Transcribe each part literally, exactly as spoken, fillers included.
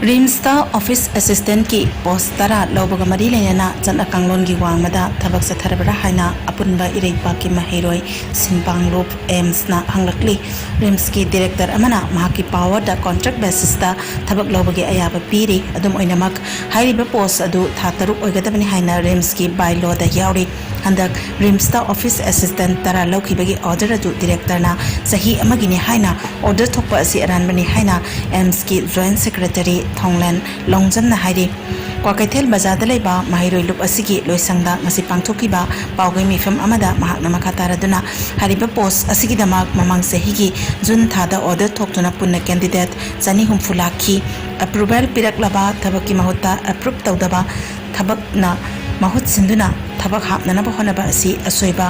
ꯔꯤꯝꯁꯇ ꯑꯣꯐꯤꯁ ꯑꯦꯁꯤꯁꯇꯦꯟꯠꯀꯤ ꯄꯣꯁ ꯇꯔꯥ ꯂꯧꯕꯒ ꯃꯔꯤ ꯂꯩꯅꯅ ꯆꯠꯅ ꯀꯥꯡꯂꯣꯟꯒꯤ ꯋꯥꯡꯃꯗ ꯊꯕꯛ ꯆꯠꯊꯔꯕ꯭ꯔꯥ ꯍꯥꯏꯅ ꯑꯄꯨꯟꯕ ꯏꯔꯩꯄꯥꯛꯀꯤ ꯃꯍꯩꯔꯣꯏ ꯁꯤꯟꯄꯥꯡꯂꯨꯞ ꯑꯦꯝꯁꯅ ꯍꯪꯂꯛꯂꯤ꯫ ꯔꯤꯝꯁꯀꯤ ꯗꯤꯔꯦꯛꯇꯔ ꯑꯃꯅ ꯃꯍꯥꯛꯀꯤ ꯄꯥꯋꯔꯗ ꯀꯣꯟꯇ꯭ꯔꯦꯛ ꯕꯦꯁꯤꯁꯇ ꯊꯕꯛ ꯂꯧꯕꯒꯤ ꯑꯌꯥꯕ ꯄꯤꯔꯤ꯫ ꯑꯗꯨꯝ ꯑꯣꯏꯅꯃꯛ, ꯍꯥꯏꯔꯤꯕ ꯄꯣꯁ ꯑꯗꯨ ꯊꯥ ꯇꯔꯨꯛ ꯑꯣꯏꯒꯗꯕꯅꯤ ꯍꯥꯏꯅ ꯔꯤꯝꯁꯀꯤ ꯕꯥꯏꯂꯣꯗ ꯌꯥꯎꯔꯤ꯫ ꯍꯟꯗꯛ ꯔꯤꯝꯁꯇ ꯑꯣꯐꯤꯁ ꯑꯦꯁꯤꯁꯇꯦꯟꯠ ꯇꯔꯥ ꯂꯧꯈꯤꯕꯒꯤ ꯑꯣꯔꯗꯔ ꯑꯗꯨ ꯗꯤꯔꯦꯛꯇꯔꯅ ꯆꯍꯤ ꯑꯃꯒꯤꯅꯤ ꯍꯥꯏꯅ ꯑꯣꯔꯗꯔ ꯊꯣꯛꯄ ꯑꯁꯤ ꯑꯔꯥꯟꯕꯅꯤ ꯍꯥꯏꯅ ꯑꯦꯝꯁꯀꯤ ꯖꯣꯏꯟꯠ ꯁꯦꯀ꯭ꯔꯦꯇꯔꯤ ꯊꯣꯡꯂꯦꯟ ꯂꯣꯡꯖꯝꯅ ꯍꯥꯏꯔꯤ꯫ ꯀ꯭ꯋꯥꯀꯩꯊꯦꯜ ꯕꯖꯥꯔꯗ ꯂꯩꯕ ꯃꯍꯩꯔꯣꯏ ꯂꯨꯞ ꯑꯁꯤꯒꯤ ꯂꯣꯏꯁꯪꯗ ꯉꯁꯤ ꯄꯥꯡꯊꯣꯛꯈꯤꯕ ꯄꯥꯎꯒꯩ ꯃꯤꯐꯝ ꯑꯃꯗ ꯃꯍꯥꯛꯅ ꯃꯈꯥ ꯇꯥꯔꯗꯨꯅ, ꯍꯥꯏꯔꯤꯕ ꯄꯣꯁ ꯑꯁꯤꯒꯤꯗꯃꯛ ꯃꯃꯥꯡ ꯆꯍꯤꯒꯤ ꯖꯨꯟ ꯊꯥꯗ ꯑꯣꯔꯗꯔ ꯊꯣꯛꯇꯨꯅ ꯄꯨꯟꯅ ꯀꯦꯟꯗꯤꯗꯦꯠ ꯆꯅꯤ ꯍꯨꯝꯐꯨ ꯂꯥꯛꯈꯤ꯫ ꯑꯦꯄ꯭ꯔꯨꯚꯦꯜ ꯄꯤꯔꯛꯂꯕ ꯊꯕꯛꯀꯤ ꯃꯍꯨꯠꯇ ꯑꯦꯄ꯭ꯔꯨꯚ ꯇꯧꯗꯕ ꯊꯕꯛꯅ ꯃꯍꯨꯠ ꯁꯤꯟꯗꯨꯅ ꯊꯕꯛ ꯍꯥꯞꯅꯅꯕ ꯍꯣꯠꯅꯕ ꯑꯁꯤ ꯑꯁꯣꯏꯕ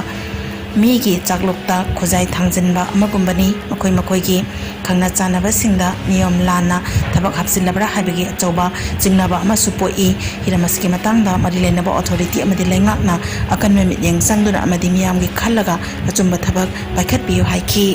ꯃꯤꯒꯤ ꯆꯥꯛꯂꯨꯛꯇ ꯈꯨꯖꯥꯏ ꯊꯥꯡꯖꯤꯟꯕ ꯑꯃꯒꯨꯝꯕꯅꯤ꯫ ꯃꯈꯣꯏ ꯃꯈꯣꯏꯒꯤ ꯈꯪꯅ ꯆꯥꯟꯅꯕꯁꯤꯡꯗ ꯅꯤꯌꯣꯝ ꯂꯥꯟꯅ ꯊꯕꯛ ꯍꯥꯞꯆꯤꯜꯂꯕ꯭ꯔꯥ ꯍꯥꯏꯕꯒꯤ ꯑꯆꯧꯕ ꯆꯤꯡꯅꯕ ꯑꯃꯁꯨ ꯄꯣꯛꯏ꯫ ꯍꯤꯔꯝ ꯑꯁꯤꯒꯤ ꯃꯇꯥꯡꯗ ꯃꯔꯤ ꯂꯩꯅꯕ ꯑꯣꯊꯣꯔꯤꯇꯤ ꯑꯃꯗꯤ ꯂꯩꯉꯥꯛꯅ ꯑꯀꯟꯕ ꯃꯤꯠꯌꯦꯡ ꯆꯪꯗꯨꯅ ꯑꯃꯗꯤ ꯃꯤꯌꯥꯝꯒꯤ ꯈꯜꯂꯒ ꯑꯆꯨꯝꯕ ꯊꯕꯛ ꯄꯥꯏꯈꯠꯄꯤꯌꯨ ꯍꯥꯏꯈꯤ꯫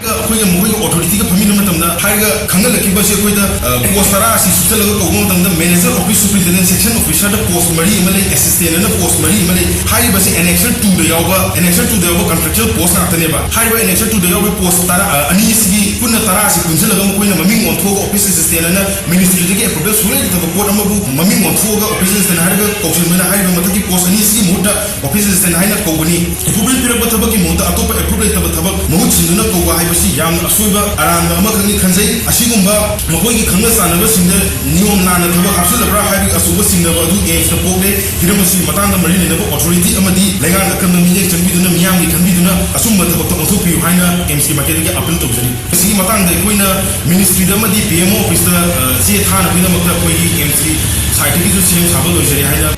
ꯑꯩꯈꯣꯏꯒ ꯃꯈꯣꯏꯒ ꯑꯣꯊꯣꯔꯤꯇꯤꯒ ꯐꯝꯃꯤꯟꯅꯕ ꯃꯇꯝꯗ ꯍꯥꯏꯔꯒ ꯈꯪꯍꯜꯂꯛꯈꯤꯕꯁꯦ, ꯑꯩꯈꯣꯏꯗ, ꯑ, ꯄꯣꯁ ꯇꯔꯥ ꯑꯁꯤ ꯁꯨꯞꯆꯜꯂꯒ ꯀꯧꯕ ꯃꯇꯝꯗ ꯃꯦꯅꯦꯖꯔ, ꯑꯣꯐꯤꯁ ꯁꯨꯄꯔꯤꯟꯇꯦꯟꯗꯦꯟ, ꯁꯦꯛꯁꯟ ꯑꯣꯐꯤꯁꯔꯗ ꯄꯣꯁ ꯃꯔꯤ ꯑꯃ ꯂꯩ, ꯑꯦꯁꯤꯁꯇꯦꯟ ꯑꯅ ꯄꯣꯁ ꯃꯔꯤ ꯑꯃ ꯂꯩ꯫ ꯍꯥꯏꯔꯤꯕꯁꯤ ꯑꯦꯅꯦꯛꯁꯔ ꯇꯨꯗ ꯌꯥꯎꯕ, ꯑꯦꯅꯦꯛꯁꯔ ꯇꯨꯗ ꯌꯥꯎꯕ ꯀꯟꯇ꯭ꯔꯦꯛꯆꯨꯑꯦꯜ ꯄꯣꯁ ꯉꯥꯛꯇꯅꯦꯕ꯫ ꯍꯥꯏꯔꯤꯕ ꯑꯦꯅꯦꯛꯁꯔ ꯇꯨꯗ ꯌꯥꯎꯕ ꯄꯣꯁ ꯇꯔꯥ, ꯑ, ꯑꯅꯤ ꯑꯁꯤꯒꯤ ꯄꯨꯟꯅ ꯇꯔꯥ ꯑꯁꯤ ꯄꯨꯟꯁꯤꯜꯂꯒ ꯃꯈꯣꯏꯅ ꯃꯃꯤꯡ ꯑꯣꯟꯊꯣꯛꯑꯒ ꯑꯣꯐꯤꯁ ꯑꯦꯁꯤꯁꯇꯦꯟ ꯑꯅ ꯃꯤꯅꯤꯁꯇ꯭ꯔꯤꯗꯒꯤ ꯑꯦꯄ꯭ꯔꯨꯚꯦꯜ ꯁꯨꯡꯂꯩ ꯂꯩꯇꯕ ꯄꯣꯠ ꯑꯃꯕꯨ ꯃꯃꯤꯡ ꯑꯣꯟꯊꯣꯛꯑꯒ ꯑꯣꯐꯤꯁ ꯑꯦꯁꯤꯁꯇꯦꯟ ꯍꯥꯏꯔꯒ ꯀꯧꯁꯤꯟꯕꯅ ꯍꯥꯏꯔꯤꯕ ꯃꯊꯛꯀꯤ ꯄꯣꯁ ꯑꯅꯤ ꯑꯁꯤꯒꯤ ꯃꯍꯨꯠꯇ ꯑꯣꯐꯤꯁ ꯑꯦꯁꯤꯁꯇꯦꯟ ꯍꯥꯏꯅ ꯀꯧꯒꯅꯤ꯫ ꯑꯦꯄ꯭ꯔꯨꯚꯦꯜ ꯄꯤꯔꯛꯄ ꯊꯕꯛꯀꯤ ꯃꯍꯨꯠꯇ ꯑꯇꯣꯞꯄ ꯑꯦꯄ꯭ꯔꯨꯚ ꯂꯩꯇꯕ ꯊꯕꯛ ꯃꯍꯨꯠ ꯁꯤꯟꯗꯨꯅ ꯀꯧꯕ ꯍꯥꯏꯕꯁꯤ ꯌꯥꯝꯅ ꯑꯁꯣꯏꯕ ꯑꯔꯥꯟꯕ ꯑꯃꯈꯛꯅꯤ ꯈꯟꯖꯩ꯫ ꯑꯁꯤꯒꯨꯝꯕ ꯃꯈꯣꯏꯒꯤ ꯈꯪꯅ ꯆꯥꯟꯅꯕꯁꯤꯡꯗ ꯅꯤꯌꯣꯝ ꯂꯥꯟꯅ ꯊꯕꯛ ꯍꯥꯞꯆꯤꯜꯂꯕ꯭ꯔꯥ ꯍꯥꯏꯕꯒꯤ ꯑꯆꯧꯕ ꯆꯤꯡꯅꯕ ꯑꯗꯨ ꯑꯦꯝꯁꯇ ꯄꯣꯛꯂꯦ꯫ ꯍꯤꯔꯝ ꯑꯁꯤꯒꯤ ꯃꯇꯥꯡꯗ ꯃꯔꯤ ꯂꯩꯅꯕ ꯑꯣꯊꯣꯔꯤꯇꯤ ꯑꯃꯗꯤ ꯂꯩꯉꯥꯛꯅ ꯑꯀꯟꯕ ꯃꯤꯠꯌꯦꯡ ꯆꯪꯕꯤꯗꯨꯅ ꯃꯤꯌꯥꯝꯒꯤ ꯈꯟꯕꯤꯗꯨꯅ ꯑꯆꯨꯝꯕ ꯊꯕꯛꯇ ꯑꯣꯟꯊꯣꯛꯄꯤꯌꯨ ꯍꯥꯏꯅ ꯑꯦꯝꯁꯀꯤ ꯃꯥꯏꯀꯩꯗꯒꯤ ꯑꯄꯤꯜ ꯇꯧꯖꯔꯤ꯫ ꯃꯁꯤꯒꯤ ꯃꯇꯥꯡꯗ ꯑꯩꯈꯣꯏꯅ ꯃꯤꯅꯤꯁꯇ꯭ꯔꯤꯗ ꯑꯃꯗꯤ ꯄꯤ ꯑꯦꯝ ꯑꯣ ꯑꯣꯐꯤꯁꯇ, ꯑ, ꯆꯦ ꯊꯥꯅꯕꯒꯤꯗꯃꯛꯇ ꯑꯩꯈꯣꯏꯒꯤ ꯑꯦꯝꯁꯀꯤ ꯁꯥꯏꯠꯇꯒꯤꯁꯨ ꯁꯦꯝ ꯁꯥꯕ ꯂꯣꯏꯖꯔꯦ ꯍꯥꯏꯅ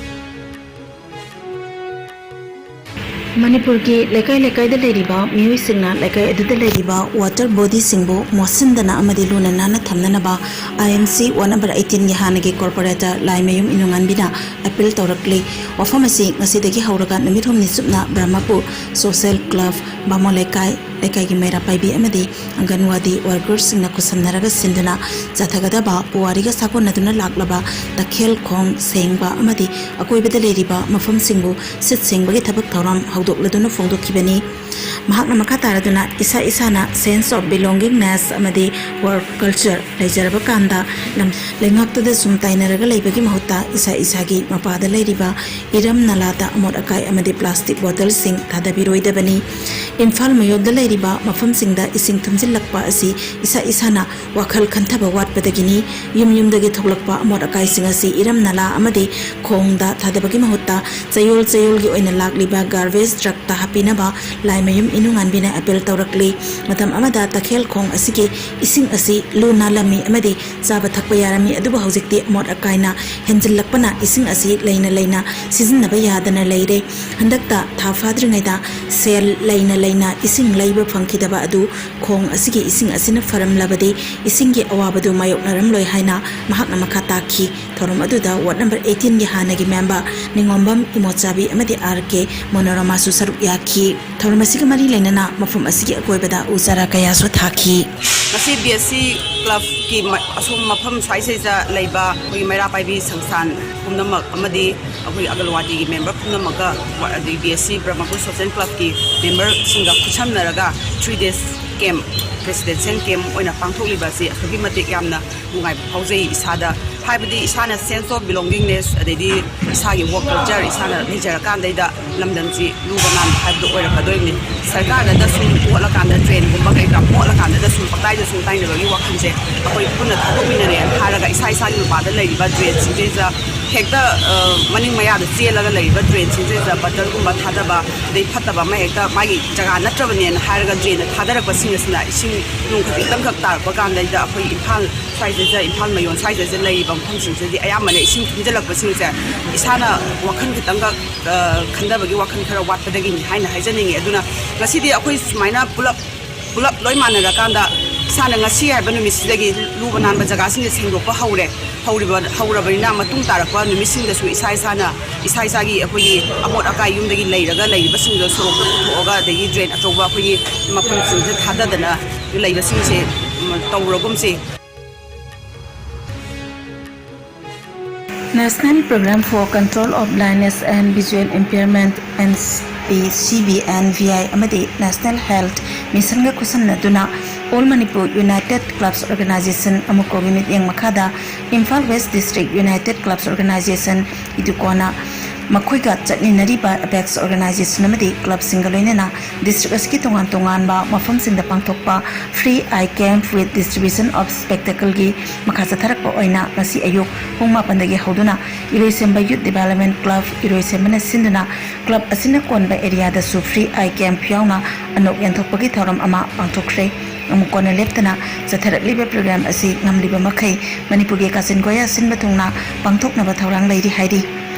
ꯃꯅꯤꯄꯨꯔꯒꯤ ꯂꯩꯀꯥꯏ ꯂꯩꯀꯥꯏꯗ ꯂꯩꯔꯤꯕ ꯃꯤꯑꯣꯏꯁꯤꯡꯅ ꯂꯩꯀꯥꯏ ꯑꯗꯨꯗ ꯂꯩꯔꯤꯕ ꯋꯥꯇꯔ ꯕꯣꯗꯤꯁꯤꯡꯕꯨ ꯃꯣꯠꯁꯤꯟꯗꯅ ꯑꯃꯗꯤ ꯂꯨꯅ ꯅꯥꯟꯅ ꯊꯝꯅꯅꯕ ꯑꯥꯏ ꯑꯦꯝ ꯁꯤ ꯋꯥꯔꯗ ꯅꯝꯕꯔ ꯑꯩꯠꯇꯤꯟꯒꯤ ꯍꯥꯟꯅꯒꯤ ꯀꯣꯔꯄꯣꯔꯦꯇꯔ ꯂꯥꯏꯃꯌꯨꯝ ꯏꯅꯨꯉꯥꯟꯕꯤꯅ ꯑꯄꯤꯜ ꯇꯧꯔꯛꯂꯤ꯫ ꯋꯥꯐꯝ ꯑꯁꯤ ꯉꯁꯤꯗꯒꯤ ꯍꯧꯔꯒ ꯅꯨꯃꯤꯠ ꯍꯨꯝꯅꯤ ꯆꯨꯞꯅ ꯕ꯭ꯔꯍꯃꯄꯨꯔ ꯁꯣꯁꯦꯜ ꯀ꯭ꯂꯕ, ꯕꯥꯃꯣꯟ ꯂꯩꯀꯥꯏ, ꯂꯩꯀꯥꯏꯒꯤ ꯃꯩꯔꯥ ꯄꯥꯏꯕꯤ ꯑꯃꯗꯤ ꯑꯪꯒꯟꯋꯥꯗꯤ ꯋꯥꯔꯀꯔꯁꯤꯡꯅ ꯈꯨꯠꯁꯝꯅꯔꯒ ꯁꯤꯟꯗꯨꯅ ꯆꯠꯊꯒꯗꯕ ꯄꯨꯋꯥꯔꯤꯒ ꯁꯥꯒꯣꯟꯅꯗꯨꯅ ꯂꯥꯛꯂꯕ ꯇꯈꯦꯜ ꯈꯣꯡ ꯁꯦꯡꯕ ꯑꯃꯗꯤ ꯑꯀꯣꯏꯕꯗ ꯂꯩꯔꯤꯕ ꯃꯐꯝꯁꯤꯡꯕꯨ ꯁꯤꯠ ꯁꯦꯡꯕꯒꯤ ꯊꯕꯛ ꯊꯧꯔꯝ ꯍꯧꯗꯣꯛꯂꯗꯨꯅ ꯐꯣꯡꯗꯣꯛꯈꯤꯕꯅꯤ꯫ ꯃꯍꯥꯛꯅ ꯃꯈꯥ ꯇꯥꯔꯗꯨꯅ ꯏꯁꯥ ꯏꯁꯥꯅ sense of belongingness ꯑꯃꯗꯤ work culture ꯂꯩꯖꯔꯕ ꯀꯥꯟꯗ ꯂꯝ ꯂꯩꯉꯥꯛꯇꯗ ꯁꯨꯝ ꯇꯥꯏꯅꯔꯒ ꯂꯩꯕꯒꯤ ꯃꯍꯨꯠꯇ ꯏꯁꯥ ꯏꯁꯥꯒꯤ ꯃꯄꯥꯗ ꯂꯩꯔꯤꯕ ꯏꯔꯝ ꯅꯂꯥꯗ ꯑꯃꯣꯠ ꯑꯀꯥꯏ ꯑꯃꯗꯤ plastic bottleꯁꯤꯡ ꯊꯥꯗꯕꯤꯔꯣꯏꯗꯕꯅꯤ꯫ ꯏꯝꯐꯥꯜ ꯃꯌꯣꯜꯗ ꯂꯩꯔꯤꯕ ꯃꯐꯝꯁꯤꯡꯗ ꯏꯁꯤꯡ ꯊꯨꯝꯖꯤꯜꯂꯛꯄ ꯑꯁꯤ ꯏꯁꯥ ꯏꯁꯥꯅ ꯋꯥꯈꯜ ꯈꯟꯊꯕ ꯋꯥꯠꯄꯗꯒꯤꯅꯤ꯫ ꯌꯨꯝ ꯌꯨꯝꯗꯒꯤ ꯊꯣꯛꯂꯛꯄ ꯑꯃꯣꯠ ꯑꯀꯥꯏꯁꯤꯡ ꯑꯁꯤ ꯏꯔꯝ ꯅꯂꯥ ꯑꯃꯗꯤ ꯈꯣꯡꯗ ꯊꯥꯗꯕꯒꯤ ꯃꯍꯨꯠꯇ ꯆꯌꯣꯜ ꯆꯌꯣꯜꯒꯤ ꯑꯣꯏꯅ ꯂꯥꯛꯂꯤꯕ garbage truckꯇ ꯍꯥꯞꯄꯤꯅꯕ ꯂꯥꯏꯃꯌꯨꯝ ꯏꯅꯨꯉꯥꯟꯕꯤꯅ appeal ꯇꯧꯔꯛꯂꯤ꯫ ꯃꯇꯝ ꯑꯃꯗ ꯇꯈꯦꯜ ꯈꯣꯡ ꯑꯁꯤꯒꯤ ꯏꯁꯤꯡ ꯑꯁꯤ ꯂꯨ ꯅꯥꯜꯂꯝꯃꯤ ꯑꯃꯗꯤ ꯆꯥꯕ ꯊꯛꯄ ꯌꯥꯔꯝꯃꯤ, ꯑꯗꯨꯕꯨ ꯍꯧꯖꯤꯛꯇꯤ ꯑꯃꯣꯠ ꯑꯀꯥꯏꯅ ꯍꯦꯟꯖꯤꯜꯂꯛꯄꯅ ꯏꯁꯤꯡ ꯑꯁꯤ ꯂꯩꯅ ꯂꯩꯅ ꯁꯤꯖꯤꯟꯅꯕ ꯌꯥꯗꯅ ꯂꯩꯔꯦ꯫ ꯍꯟꯗꯛꯇ ꯊꯥ ꯐꯥꯗ꯭ꯔꯤꯉꯩꯗ ꯁꯦꯜ ꯂꯩꯅ ꯂꯩꯅ ꯏꯁꯤꯡ ꯂꯩꯕ ꯐꯪꯈꯤꯗꯕ ꯑꯗꯨ ꯈꯣꯡ ꯑꯁꯤꯒꯤ ꯏꯁꯤꯡ ꯑꯁꯤꯅ ꯐꯔꯝꯂꯕꯗꯤ ꯏꯁꯤꯡꯒꯤ ꯑꯋꯥꯕꯗꯨ ꯃꯥꯌꯣꯛꯅꯔꯝꯂꯣꯏ ꯍꯥꯏꯅ ꯃꯍꯥꯛꯅ ꯃꯈꯥ ꯇꯥꯈꯤ꯫ ꯊꯧꯔꯝ ꯑꯗꯨꯗ ward number eighteenꯒꯤ ꯍꯥꯟꯅꯒꯤ member ꯅꯤꯉꯣꯝꯕꯝ ꯏꯃꯣꯆꯥꯕꯤ ꯑꯃꯗꯤ R K ꯃꯣꯅꯣꯔꯃꯥꯁꯨ ꯁꯔꯨꯛ ꯌꯥꯈꯤ꯫ ꯊꯧꯔꯝ ꯑꯁꯤꯒ ꯃꯔꯤ ꯂꯩꯅꯅ ꯃꯐꯝ ꯑꯁꯤꯒꯤ ꯑꯀꯣꯏꯕꯗ ꯎ ꯆꯥꯔꯥ ꯀꯌꯥꯁꯨ ꯊꯥꯈꯤ꯫ ꯉꯁꯤ B S C clubꯀꯤ ꯃ-, ꯑꯁꯣꯝ ꯃꯐꯝ ꯁ꯭ꯋꯥꯏꯁꯤꯗ ꯂꯩꯕ ꯑꯩꯈꯣꯏꯒꯤ ꯃꯩꯔꯥ ꯄꯥꯏꯕꯤ ꯁꯪꯁꯊꯥꯟ ꯄꯨꯝꯅꯃꯛ ꯑꯃꯗꯤ ꯑꯩꯈꯣꯏ ꯑꯪꯒꯜꯋꯥꯗꯤꯒꯤ member ꯄꯨꯝꯅꯃꯛꯀ, ꯑꯗꯩ B S C Brahmapur Social Clubꯀꯤ memberꯁꯤꯡꯒ ꯈꯨꯠꯁꯝꯅꯔꯒ three days camp, residential camp ꯑꯣꯏꯅ ꯄꯥꯡꯊꯣꯛꯂꯤꯕ ꯑꯁꯤ ꯑꯁꯨꯛꯀꯤ ꯃꯇꯤꯛ ꯌꯥꯝꯅ ꯅꯨꯡꯉꯥꯏꯕ ꯐꯥꯎꯖꯩ ꯏꯁꯥꯗ꯫ ꯍꯥꯏꯕꯗꯤ ꯏꯁꯥꯅ sense of belongingness, ꯑꯗꯩꯗꯤ ꯏꯁꯥꯒꯤ work culture ꯏꯁꯥꯅ ꯂꯩꯖꯔꯀꯥꯟꯗꯩꯗ ꯂꯝꯗꯝꯁꯤ ꯂꯨꯕ ꯅꯥꯟꯕ ꯍꯥꯏꯕꯗꯨ ꯑꯣꯏꯔꯛꯀꯗꯣꯔꯤꯕꯅꯤ꯫ ꯁꯔꯀꯥꯔꯗꯗ ꯁꯨꯝ ꯃꯣꯠꯂꯀꯥꯟꯗ, drainꯒꯨꯝꯕ ꯀꯩꯀꯥ ꯃꯣꯠꯂꯀꯥꯟꯗꯗ ꯁꯨꯝ ꯄꯪꯇꯥꯏꯗ ꯁꯨꯝ ꯇꯥꯏꯅꯕꯒꯤ ꯋꯥꯈꯜꯁꯦ ꯑꯩꯈꯣꯏ ꯄꯨꯟꯅ ꯊꯥꯗꯣꯛꯃꯤꯟꯅꯔꯦꯅ ꯍꯥꯏꯔꯒ ꯏꯁꯥ ꯏꯁꯥꯒꯤ ꯃꯄꯥꯗ ꯂꯩꯔꯤꯕ drainꯁꯤꯡꯁꯤꯗ ꯍꯦꯛꯇ, ꯑ, ꯃꯅꯤꯡ ꯃꯌꯥꯗ ꯆꯦꯜꯂꯒ ꯂꯩꯔꯤꯕ drainꯁꯤꯡꯁꯤꯗ bottleꯒꯨꯝꯕ ꯊꯥꯗꯕ, ꯑꯗꯩ ꯐꯠꯇꯕ ꯑꯃ ꯍꯦꯛꯇ ꯃꯥꯒꯤ ꯖꯒꯥ ꯅꯠꯇ꯭ꯔꯕꯅꯦꯅ ꯍꯥꯏꯔꯒ drainꯗ ꯊꯥꯗꯔꯛꯄꯁꯤꯡ ꯑꯁꯤꯅ ꯏꯁꯤꯡ ꯅꯣꯡ ꯈꯖꯤꯛꯇꯪꯈꯛ ꯇꯥꯔꯛꯄ ꯀꯥꯟꯗꯩꯗ ꯑꯩꯈꯣꯏ ꯏꯝꯐꯥꯜ ꯁ꯭ꯋꯥꯏꯁꯤꯗ, ꯏꯝꯐꯥꯜ ꯃꯌꯣꯟ ꯁ꯭ꯋꯥꯏꯁꯤꯗ ꯂꯩꯔꯤꯕ ꯃꯐꯝꯁꯤꯡꯁꯤꯗꯤ ꯑꯌꯥꯝꯕꯅ ꯏꯁꯤꯡ ꯊꯨꯝꯖꯤꯜꯂꯛꯄꯁꯤꯡꯁꯦ ꯏꯁꯥꯅ ꯋꯥꯈꯜ ꯈꯤꯇꯪꯈꯛ, ꯑ, ꯈꯟꯊꯕꯒꯤ ꯋꯥꯈꯜ ꯈꯔ ꯋꯥꯠꯄꯗꯒꯤꯅꯤ ꯍꯥꯏꯅ ꯍꯥꯏꯖꯅꯤꯡꯉꯤ꯫ ꯑꯗꯨꯅ ꯉꯁꯤꯗꯤ ꯑꯩꯈꯣꯏ ꯁꯨꯃꯥꯏꯅ ꯄꯨꯂꯞ, ꯄꯨꯂꯞ ꯂꯣꯏ ꯃꯥꯟꯅꯔꯀꯥꯟꯗ ꯏꯁꯥꯅ ꯉꯁꯤ ꯍꯥꯏꯕ ꯅꯨꯃꯤꯠꯁꯤꯗꯒꯤ ꯂꯨꯕ ꯅꯥꯟꯕ ꯖꯒꯥꯁꯤꯡꯁꯦ ꯁꯦꯡꯗꯣꯛꯄ ꯍꯧꯔꯦ꯫ ꯍꯧꯔꯤꯕ, ꯍꯧꯔꯕꯅꯤꯅ ꯃꯇꯨꯡ ꯇꯥꯔꯛꯄ ꯅꯨꯃꯤꯠꯁꯤꯡꯗꯁꯨ ꯏꯁꯥ ꯏꯁꯥꯅ, ꯏꯁꯥ ꯏꯁꯥꯒꯤ ꯑꯩꯈꯣꯏꯒꯤ ꯑꯃꯣꯠ ꯑꯀꯥꯏ ꯌꯨꯝꯗꯒꯤ ꯂꯩꯔꯒ ꯂꯩꯔꯤꯕꯁꯤꯡꯗꯣ ꯁꯣꯔꯣꯛꯇ ꯄꯨꯊꯣꯛꯑꯒ, ꯑꯗꯒꯤ drain ꯑꯆꯧꯕ ꯑꯩꯈꯣꯏꯒꯤ ꯃꯐꯝꯁꯤꯡꯁꯤꯗ ꯊꯥꯗꯗꯅ ꯂꯩꯕꯁꯤꯡꯁꯦ, ꯎꯝ, ꯇꯧꯔꯒꯨꯝꯁꯤ꯫ National Program for Control of Blindness and Visual Impairment, N P C B and V I, ꯑꯃꯗꯤ National Health Missionꯒ ꯈꯨꯠꯁꯝꯅꯗꯨꯅ All Manipur United Clubs Organization, ꯑꯃꯨꯀꯣꯒꯤ ꯃꯤꯠꯌꯦꯡ ꯃꯈꯥꯗ Imphal West District United Clubs Organization, ꯏꯗꯨꯀꯣꯅ ꯃꯈꯣꯏꯒ ꯆꯠꯃꯤꯟꯅꯔꯤꯕ Apex Organization ꯑꯃꯗꯤ clubꯁꯤꯡꯒ ꯂꯣꯏꯅꯅ district ꯑꯁꯤꯒꯤ ꯇꯣꯉꯥꯟ ꯇꯣꯉꯥꯟꯕ ꯃꯐꯝꯁꯤꯡꯗ ꯄꯥꯡꯊꯣꯛꯄ Free Eye Camp with Distribution of Spectacleꯒꯤ ꯃꯈꯥ ꯆꯠꯊꯔꯛꯄ ꯑꯣꯏꯅ ꯉꯁꯤ ꯑꯌꯨꯛ ꯄꯨꯡ ꯃꯥꯄꯟꯗꯒꯤ ꯍꯧꯗꯨꯅ ꯏꯔꯣꯏꯁꯦꯝꯕ Youth Development Club, ꯏꯔꯣꯏꯁꯦꯝꯕꯅ ꯁꯤꯟꯗꯨꯅ club ꯑꯁꯤꯅ ꯀꯣꯟꯕ areaꯗꯁꯨ Free Eye Camp ꯌꯥꯎꯅ ꯑꯅꯣꯛ ꯌꯦꯟꯊꯣꯛꯄꯒꯤ ꯊꯧꯔꯝ ꯑꯃ ꯄꯥꯡꯊꯣꯛꯈ꯭ꯔꯦ꯫ ꯑꯃꯨꯛ ꯀꯣꯟꯅ ꯂꯦꯞꯇꯅ ꯆꯠꯊꯔꯛꯂꯤꯕ program ꯑꯁꯤ ꯉꯝꯂꯤꯕ ꯃꯈꯩ ꯃꯅꯤꯄꯨꯔꯒꯤ ꯀꯥꯆꯤꯟ ꯀꯣꯌꯥ ꯁꯤꯟꯕ ꯊꯨꯡꯅ ꯄꯥꯡꯊꯣꯛꯅꯕ ꯊꯧꯔꯥꯡ ꯂꯩꯔꯤ ꯍꯥꯏꯔꯤ꯫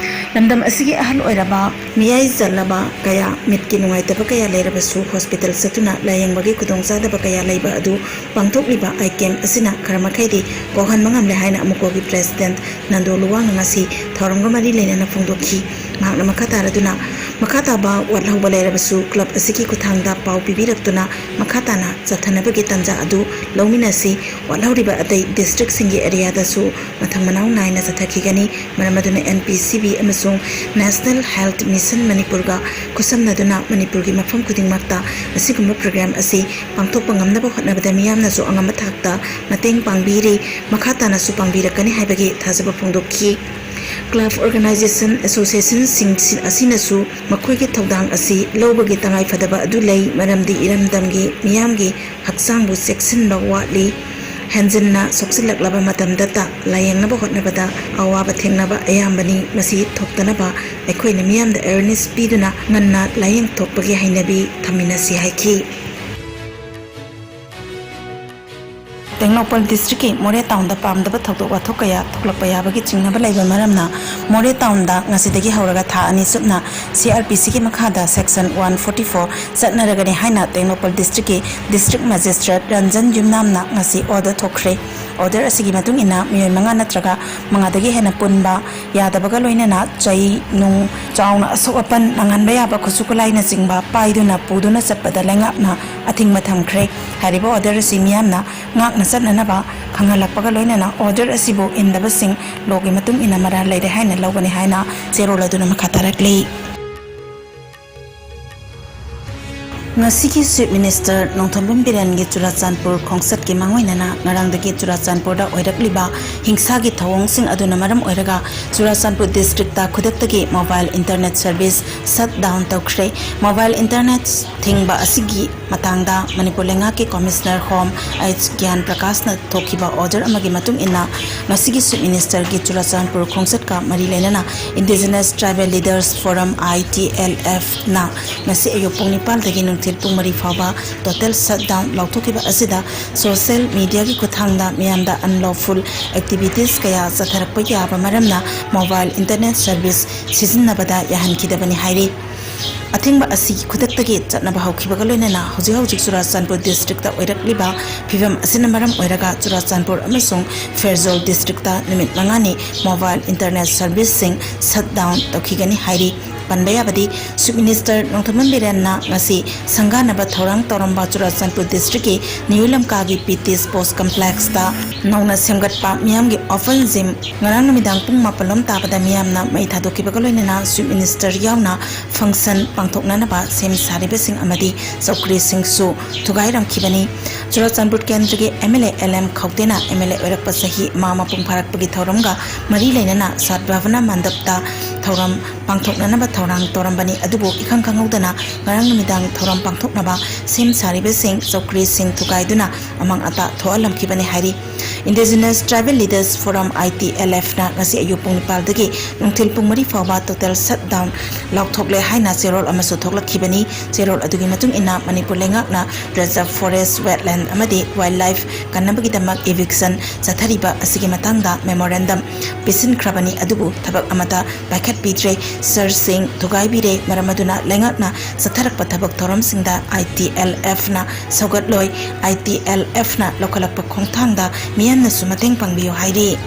ꯂꯝꯗꯝ ꯑꯁꯤꯒꯤ ꯑꯍꯜ ꯑꯣꯏꯔꯕ ꯃꯤꯌꯥꯏ ꯆꯜꯂꯕ ꯀꯌꯥ, ꯃꯤꯠꯀꯤ ꯅꯨꯡꯉꯥꯏꯇꯕ ꯀꯌꯥ ꯂꯩꯔꯕꯁꯨ hospital ꯆꯠꯇꯨꯅ ꯂꯥꯌꯦꯡꯕꯒꯤ ꯈꯨꯗꯣꯡꯆꯥꯗꯕ ꯀꯌꯥ ꯂꯩꯕ ꯑꯗꯨ ꯄꯥꯡꯊꯣꯛꯂꯤꯕ Eye Camp ꯑꯁꯤꯅ ꯈꯔ ꯃꯈꯩꯗꯤ ꯀꯣꯛꯍꯟꯕ ꯉꯝꯂꯦ ꯍꯥꯏꯅ ꯑꯃꯨꯀꯣꯒꯤ president ꯅꯟꯗꯣ ꯂꯨꯋꯥꯡꯅ ꯉꯁꯤ ꯊꯧꯔꯝꯒ ꯃꯔꯤ ꯂꯩꯅꯅ ꯐꯣꯡꯗꯣꯛꯈꯤ꯫ ꯃꯍꯥꯛꯅ ꯃꯈꯥ ꯇꯥꯔꯗꯨꯅ, ꯃꯈꯥ ꯇꯥꯕ ꯋꯥꯠꯍꯧꯕ ꯂꯩꯔꯕꯁꯨ club ꯑꯁꯤꯒꯤ ꯈꯨꯠꯊꯥꯡꯗ ꯄꯥꯎ ꯄꯤꯕꯤꯔꯛꯇꯨꯅ ꯃꯈꯥ ꯇꯥꯅ ꯆꯠꯊꯅꯕꯒꯤ ꯇꯥꯟꯖꯥ ꯑꯗꯨ ꯂꯧꯃꯤꯟꯅꯁꯤ꯫ ꯋꯥꯠꯍꯧꯔꯤꯕ ꯑꯇꯩ districtꯁꯤꯡꯒꯤ areaꯗꯁꯨ ꯃꯊꯪ ꯃꯅꯥꯎ ꯅꯥꯏꯅ ꯆꯠꯊꯈꯤꯒꯅꯤ꯫ ꯃꯔꯝ ꯑꯗꯨꯅ N P C B ꯑꯃꯁꯨꯡ National Health Mission ꯃꯅꯤꯄꯨꯔꯒ ꯈꯨꯠꯁꯝꯅꯗꯨꯅ ꯃꯅꯤꯄꯨꯔꯒꯤ ꯃꯐꯝ ꯈꯨꯗꯤꯡꯃꯛꯇ ꯑꯁꯤꯒꯨꯝꯕ program ꯑꯁꯤ ꯄꯥꯡꯊꯣꯛꯄ ꯉꯝꯅꯕ ꯍꯣꯠꯅꯕꯗ ꯃꯤꯌꯥꯝꯅꯁꯨ ꯑꯉꯝꯕ ꯊꯥꯛꯇ ꯃꯇꯦꯡ ꯄꯥꯡꯕꯤꯔꯤ, ꯃꯈꯥ ꯇꯥꯅꯁꯨ ꯄꯥꯡꯕꯤꯔꯛꯀꯅꯤ ꯍꯥꯏꯕꯒꯤ ꯊꯥꯖꯕ ꯐꯣꯡꯗꯣꯛꯈꯤ꯫ Club organization associationꯁꯤꯡ ꯑꯁꯤꯅꯁꯨ ꯃꯈꯣꯏꯒꯤ ꯊꯧꯗꯥꯡ ꯑꯁꯤ ꯂꯧꯕꯒꯤ ꯇꯉꯥꯏꯐꯗꯕ ꯑꯗꯨ ꯂꯩ, ꯃꯔꯝꯗꯤ ꯏꯔꯝꯗꯝꯒꯤ ꯃꯤꯌꯥꯝꯒꯤ ꯍꯛꯆꯥꯡꯕꯨ ꯆꯦꯛꯁꯤꯟꯕ ꯋꯥꯠꯂꯤ꯫ ꯍꯦꯟꯖꯤꯟꯅ ꯁꯣꯛꯆꯤꯜꯂꯛꯂꯕ ꯃꯇꯝꯗꯇ ꯂꯥꯌꯦꯡꯅꯕ ꯍꯣꯠꯅꯕꯗ ꯑꯋꯥꯕ ꯊꯦꯡꯅꯕ ꯑꯌꯥꯝꯕꯅꯤ꯫ ꯃꯁꯤ ꯊꯣꯛꯇꯅꯕ ꯑꯩꯈꯣꯏꯅ ꯃꯤꯌꯥꯝꯗ awareness ꯄꯤꯗꯨꯅ ꯉꯟꯅ ꯂꯥꯌꯦꯡ ꯊꯣꯛꯄꯒꯤ ꯍꯩꯅꯕꯤ ꯊꯝꯃꯤꯟꯅꯁꯤ ꯍꯥꯏꯈꯤ꯫ ꯇꯦꯡꯅꯧꯄꯜ ꯗꯤꯁꯇ꯭ꯔꯤꯛꯀꯤ ꯃꯣꯔꯦ ꯇꯥꯎꯟꯗ ꯄꯥꯝꯗꯕ ꯊꯧꯗꯣꯛ ꯋꯥꯊꯣꯛ ꯀꯌꯥ ꯊꯣꯛꯂꯛꯄ ꯌꯥꯕꯒꯤ ꯆꯤꯡꯅꯕ ꯂꯩꯕ ꯃꯔꯝꯅ ꯃꯣꯔꯦ ꯇꯥꯎꯟꯗ ꯉꯁꯤꯗꯒꯤ ꯍꯧꯔꯒ ꯊꯥ ꯑꯅꯤ ꯆꯨꯞꯅ ꯁꯤ ꯑꯥꯔ ꯄꯤ ꯁꯤꯒꯤ ꯃꯈꯥꯗ ꯁꯦꯛꯁꯟ ꯋꯥꯟ ꯐꯣꯔꯇꯤ ꯐꯣꯔ ꯆꯠꯅꯔꯒꯅꯤ ꯍꯥꯏꯅ ꯇꯦꯡꯅꯧꯄꯜ ꯗꯤꯁꯇ꯭ꯔꯤꯛꯀꯤ ꯗꯤꯁꯇ꯭ꯔꯤꯛ ꯃꯦꯖꯤꯁꯇ꯭ꯔꯦꯠ ꯔꯟꯖꯟ ꯌꯨꯝꯅꯥꯝꯅ ꯉꯁꯤ ꯑꯣꯔꯗꯔ ꯊꯣꯛꯈ꯭ꯔꯦ꯫ ꯑꯣꯔꯗꯔ ꯑꯁꯤꯒꯤ ꯃꯇꯨꯡ ꯏꯟꯅ ꯃꯤꯑꯣꯏ ꯃꯉꯥ ꯅꯠꯇ꯭ꯔꯒ ꯃꯉꯥꯗꯒꯤ ꯍꯦꯟꯅ ꯄꯨꯟꯕ ꯌꯥꯗꯕꯒ ꯂꯣꯏꯅꯅ ꯆꯩ, ꯅꯨꯡ, ꯆꯥꯎꯅ ꯑꯁꯣꯛ ꯑꯄꯟ ꯅꯪꯍꯟꯕ ꯌꯥꯕ ꯈꯨꯠꯁꯨ ꯈꯨꯠꯂꯥꯏꯅꯆꯤꯡꯕ ꯄꯥꯏꯗꯨꯅ ꯄꯨꯗꯨꯅ ꯆꯠꯄꯗ ꯂꯩꯉꯥꯛꯅ ꯑꯊꯤꯡꯕ ꯊꯝꯈ꯭ꯔꯦ꯫ ꯍꯥꯏꯔꯤꯕ ꯑꯣꯔꯗꯔ ꯑꯁꯤ ꯃꯤꯌꯥꯝꯅ ꯉꯥꯛꯅ ꯆꯠꯅꯅꯕ ꯈꯪꯍꯜꯂꯛꯄꯒ ꯂꯣꯏꯅꯅ ꯑꯣꯔꯗꯔ ꯑꯁꯤꯕꯨ ꯏꯟꯗꯕꯁꯤꯡ ꯂꯣꯒꯤ ꯃꯇꯨꯡ ꯏꯟꯅ ꯃꯔꯥꯜ ꯂꯩꯔꯦ ꯍꯥꯏꯅ ꯂꯧꯒꯅꯤ ꯍꯥꯏꯅ ꯆꯦꯔꯣꯜ ꯑꯗꯨꯅ ꯃꯈꯥ ꯇꯥꯔꯛꯂꯤ꯫ ꯉꯁꯤꯒꯤ ꯆꯤꯐ ꯃꯤꯅꯤꯁꯇꯔ ꯅꯣꯡꯊꯣꯝꯕꯝ ꯕꯤꯔꯦꯟꯒꯤ ꯆꯨꯔꯥꯆꯥꯟꯄꯨꯔ ꯈꯣꯡꯆꯠꯀꯤ ꯃꯥꯡꯑꯣꯏꯅꯅ ꯉꯔꯥꯡꯗꯒꯤ ꯆꯨꯔꯥꯆꯥꯟꯄꯨꯔꯗ ꯑꯣꯏꯔꯛꯂꯤꯕ ꯍꯤꯡꯁꯥꯒꯤ ꯊꯧꯑꯣꯡꯁꯤꯡ ꯑꯗꯨꯅ ꯃꯔꯝ ꯑꯣꯏꯔꯒ ꯆꯨꯔꯥꯆꯥꯟꯄꯨꯔ ꯗꯤꯁꯇ꯭ꯔꯤꯛꯇ ꯈꯨꯗꯛꯇꯒꯤ mobile internet service shut down ꯇꯧꯈ꯭ꯔꯦ꯫ ꯃꯣꯕꯥꯏꯜ ꯏꯟꯇꯔꯅꯦꯠ ꯊꯤꯡꯕ ꯑꯁꯤꯒꯤ ꯃꯇꯥꯡꯗ ꯃꯅꯤꯄꯨꯔ ꯂꯩꯉꯥꯛꯀꯤ ꯀꯣꯃꯤꯁꯅꯔ ꯍꯣꯝ ꯑꯩꯆ ꯒ꯭ꯌꯥꯟ ꯄ꯭ꯔꯀꯥꯁꯅ ꯊꯣꯛꯈꯤꯕ ꯑꯣꯔꯗꯔ ꯑꯃꯒꯤ ꯃꯇꯨꯡ ꯏꯟꯅ ꯉꯁꯤꯒꯤ ꯆꯤꯐ ꯃꯤꯅꯤꯁꯇꯔꯒꯤ ꯆꯨꯔꯥꯆꯥꯟꯄꯨꯔ ꯈꯣꯡꯆꯠꯀ ꯃꯔꯤ ꯂꯩꯅꯅ ꯏꯟꯗꯤꯖꯤꯅꯁ ꯇ꯭ꯔꯥꯏꯕꯦꯜ ꯂꯤꯗꯔꯁ ꯐꯣꯔꯝ, ꯑꯥꯏ ꯇꯤ ꯑꯦꯜ ꯑꯦꯐꯅ ꯉꯁꯤ ꯑꯌꯨꯛ ꯄꯨꯡ ꯅꯤꯄꯥꯜꯗꯒꯤ ꯅꯨꯡꯊꯤꯜ ꯄꯨꯡ ꯃꯔꯤ ꯐꯥꯎꯕ ꯇꯣꯇꯦꯜ ꯁꯠ ꯗꯥꯎꯟ ꯂꯥꯎꯊꯣꯛꯈꯤꯕ ꯑꯁꯤꯗ ꯁꯣꯁꯤꯌꯦꯜ ꯃꯤꯗꯤꯌꯥꯒꯤ ꯈꯨꯠꯊꯥꯡꯗ ꯃꯤꯌꯥꯝꯗ ꯑꯟꯂꯣꯐꯨꯜ ꯑꯦꯛꯇꯤꯚꯤꯇꯤꯁ ꯀꯌꯥ ꯆꯠꯊꯔꯛꯄ ꯌꯥꯕ ꯃꯔꯝꯅ ꯃꯣꯕꯥꯏꯜ ꯏꯟꯇꯔꯅꯦꯠ ꯁꯔꯚꯤꯁ ꯁꯤꯖꯤꯟꯅꯕꯗ ꯌꯥꯍꯟꯈꯤꯗꯕꯅꯤ ꯍꯥꯏꯔꯤ꯫ ꯑꯊꯤꯡꯕ ꯑꯁꯤ ꯈꯨꯗꯛꯇꯒꯤ ꯆꯠꯅꯕ ꯍꯧꯈꯤꯕꯒ ꯂꯣꯏꯅꯅ ꯍꯧꯖꯤꯛ ꯍꯧꯖꯤꯛ ꯆꯨꯔꯥꯆꯥꯟꯄꯨꯔ ꯗꯤꯁꯇ꯭ꯔꯤꯛꯇ ꯑꯣꯏꯔꯛꯂꯤꯕ ꯐꯤꯕꯝ ꯑꯁꯤꯅ ꯃꯔꯝ ꯑꯣꯏꯔꯒ ꯆꯨꯔꯥꯆꯥꯟꯄꯨꯔ ꯑꯃꯁꯨꯡ ꯐꯦꯔꯖꯣꯜ ꯗꯤꯁꯇ꯭ꯔꯤꯛꯇ ꯅꯨꯃꯤꯠ ꯃꯉꯥꯅꯤ ꯃꯣꯕꯥꯏꯜ ꯏꯟꯇꯔꯅꯦꯠ ꯁꯔꯚꯤꯁꯁꯤꯡ ꯁꯠ ꯗꯥꯎꯟ ꯇꯧꯈꯤꯒꯅꯤ ꯍꯥꯏꯔꯤ꯫ ꯄꯟꯕ ꯌꯥꯕꯗꯤ, ꯆꯤꯐ ꯃꯤꯅꯤꯁꯇꯔ ꯅꯣꯡꯊꯣꯝꯕꯝ ꯕꯤꯔꯦꯟꯅ ꯉꯁꯤ ꯁꯪꯒꯥꯅꯕ ꯊꯧꯔꯥꯡ ꯇꯧꯔꯝꯕ ꯆꯨꯔꯥꯆꯥꯟꯄꯨꯔ ꯗꯤꯁꯇ꯭ꯔꯤꯛꯀꯤ ꯅ꯭ꯌꯨ ꯂꯝꯀꯥꯒꯤ ꯄꯤ ꯇꯤ ꯁ꯭ꯄꯣꯔꯠꯁ ꯀꯝꯄ꯭ꯂꯦꯛꯁꯇ ꯅꯧꯅ ꯁꯦꯝꯒꯠꯄ ꯃꯤꯌꯥꯝꯒꯤ ꯑꯣꯄꯟ ꯖꯤꯝ ꯉꯔꯥꯡ ꯅꯨꯃꯤꯗꯥꯡ ꯄꯨꯡ ꯃꯥꯄꯜ ꯂꯣꯝ ꯇꯥꯕꯗ ꯃꯤꯌꯥꯝꯅ ꯃꯩ ꯊꯥꯗꯣꯛꯈꯤꯕꯒ ꯂꯣꯏꯅꯅ ꯆꯤꯐ ꯃꯤꯅꯤꯁꯇꯔ ꯌꯥꯎꯅ ꯐꯪꯁꯟ ꯄꯥꯡꯊꯣꯛꯅꯅꯕ ꯁꯦꯝ ꯁꯥꯔꯤꯕꯁꯤꯡ ꯑꯃꯗꯤ ꯆꯧꯀ꯭ꯔꯤꯁꯤꯡꯁꯨ ꯊꯨꯒꯥꯏꯔꯝꯈꯤꯕꯅꯤ꯫ ꯆꯨꯔꯥꯆꯥꯟꯄꯨꯔ ꯀꯦꯟꯗ꯭ꯔꯒꯤ M L A L M ꯈꯧꯇꯦꯅ ꯑꯦꯝ ꯑꯦꯜ ꯑꯦ ꯑꯣꯏꯔꯛꯄ ꯆꯍꯤ ꯑꯃ ꯃꯄꯨꯡ ꯐꯥꯔꯛꯄꯒꯤ ꯊꯧꯔꯝꯒ ꯃꯔꯤ ꯂꯩꯅꯅ ꯁꯥꯠ ꯚꯥꯕꯅꯥ ꯃꯟꯗꯞꯇ ꯊꯧꯔꯝ ꯄꯥꯡꯊꯣꯛꯅꯅꯕ ꯊꯧꯔꯥꯡ ꯇꯧꯔꯝꯕꯅꯤ꯫ ꯑꯗꯨꯕꯨ ꯏꯈꯪ ꯈꯪꯍꯧꯗꯅ ꯉꯔꯥꯡ ꯅꯨꯃꯤꯗꯥꯡ ꯊꯧꯔꯝ ꯄꯥꯡꯊꯣꯛꯅꯕ ꯁꯦꯝ ꯁꯥꯔꯤꯕꯁꯤꯡ ꯆꯧꯀ꯭ꯔꯤꯁꯤꯡ ꯊꯨꯒꯥꯏꯗꯨꯅ ꯑꯃꯥꯡ ꯑꯇꯥ ꯊꯣꯛꯍꯜꯂꯝꯈꯤꯕꯅꯤ ꯍꯥꯏꯔꯤ꯫ Indigenous Tribal Leaders Forum, I T L F ꯅ ꯉꯁꯤ ꯑꯌꯨꯛ ꯄꯨꯡ ꯅꯤꯄꯥꯜꯗꯒꯤ ꯅꯨꯡꯊꯤꯜ ꯄꯨꯡ ꯃꯔꯤ ꯐꯥꯎꯕ total shutdown ꯂꯥꯎꯊꯣꯛꯂꯦ ꯍꯥꯏꯅ ꯆꯦꯔꯣꯜ ꯑꯃꯁꯨ ꯊꯣꯛꯂꯛꯈꯤꯕꯅꯤ꯫ ꯆꯦꯔꯣꯜ ꯑꯗꯨꯒꯤ ꯃꯇꯨꯡ ꯏꯟꯅ, ꯃꯅꯤꯄꯨꯔ ꯂꯩꯉꯥꯛꯅ reserve forest, wetland ꯑꯃꯗꯤ wildlife ꯀꯟꯅꯕꯒꯤꯗꯃꯛ eviction ꯆꯠꯊꯔꯤꯕ ꯑꯁꯤꯒꯤ ꯃꯇꯥꯡꯗ memorandum ꯄꯤꯁꯤꯟꯈ꯭ꯔꯕꯅꯤ, ꯑꯗꯨꯕꯨ ꯊꯕꯛ ꯑꯃꯠꯇ ꯄꯥꯏꯈꯠꯄꯤꯗ꯭ꯔꯦ꯫ ꯁꯔꯁꯤꯡ ꯊꯨꯒꯥꯏꯕꯤꯔꯦ꯫ ꯃꯔꯝ ꯑꯗꯨꯅ ꯂꯩꯉꯥꯛꯅ ꯆꯠꯊꯔꯛꯄ ꯊꯕꯛ ꯊꯧꯔꯝꯁꯤꯡꯗ I T L F ꯅ ꯁꯧꯒꯠꯂꯣꯏ꯫ I T L F ꯅ ꯂꯧꯈꯠꯂꯛꯄ ꯈꯣꯡꯊꯥꯡꯗ ꯃꯤꯌꯥꯝꯅꯁꯨ ꯃꯇꯦꯡ ꯄꯥꯡꯕꯤꯌꯨ ꯍꯥꯏꯔꯤ꯫